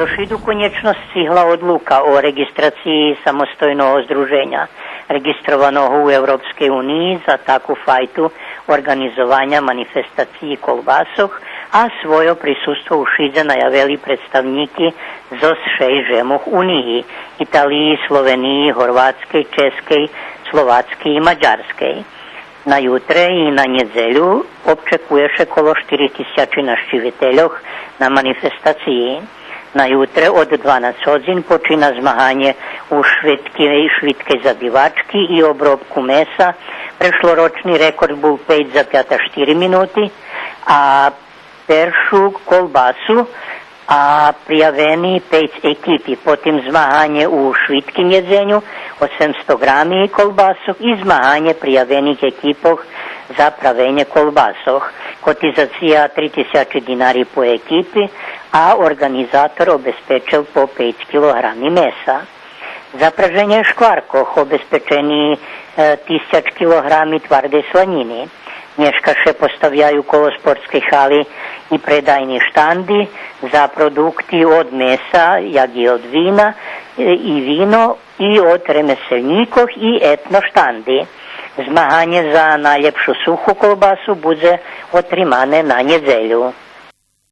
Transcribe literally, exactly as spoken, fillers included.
До Шиду конєчно стигла одлука о реґистрациї самостойного здруженя, реґистрованого у Европскей униї за таку файту орґанизованя манифестациї колбасох, а свойо присуство у Шидзе наявели представнїки зоз шейсц жемох Униї: Италиї, Словениї, Горватскей, Ческей, Словацкей и Мадярскей. На ютре и на нєдзелю обчекує ше коло штири тисячи нащивительох на манифестациї. На ютре од дванац годзин почина змаганє у швидкей, швидкей забивачки и обробку меса. Прешлорочни рекорд бул пейц за пята штири минути, а першу колбасу, а приявени пейц екипи. Потим змаганє у швидким єдзеню, осемсто грами колбасох, и змаганє приявених екипох за правенє колбасох. Котизация три тисячи динари по екипи, а орґанизатор обезпечел по пейц килограми меса. За праженє шкваркох обезпечени, е, тисяч килограми твардей сланїни. Нєшка ше поставяю коло спортскей хали и предайни штанди за продукти од меса, як и од вина, е, и вино, и од ремеселнїкох, и етно штанди. Змаганє за найлєпшу суху колбасу будзе отримане на нєдзелю.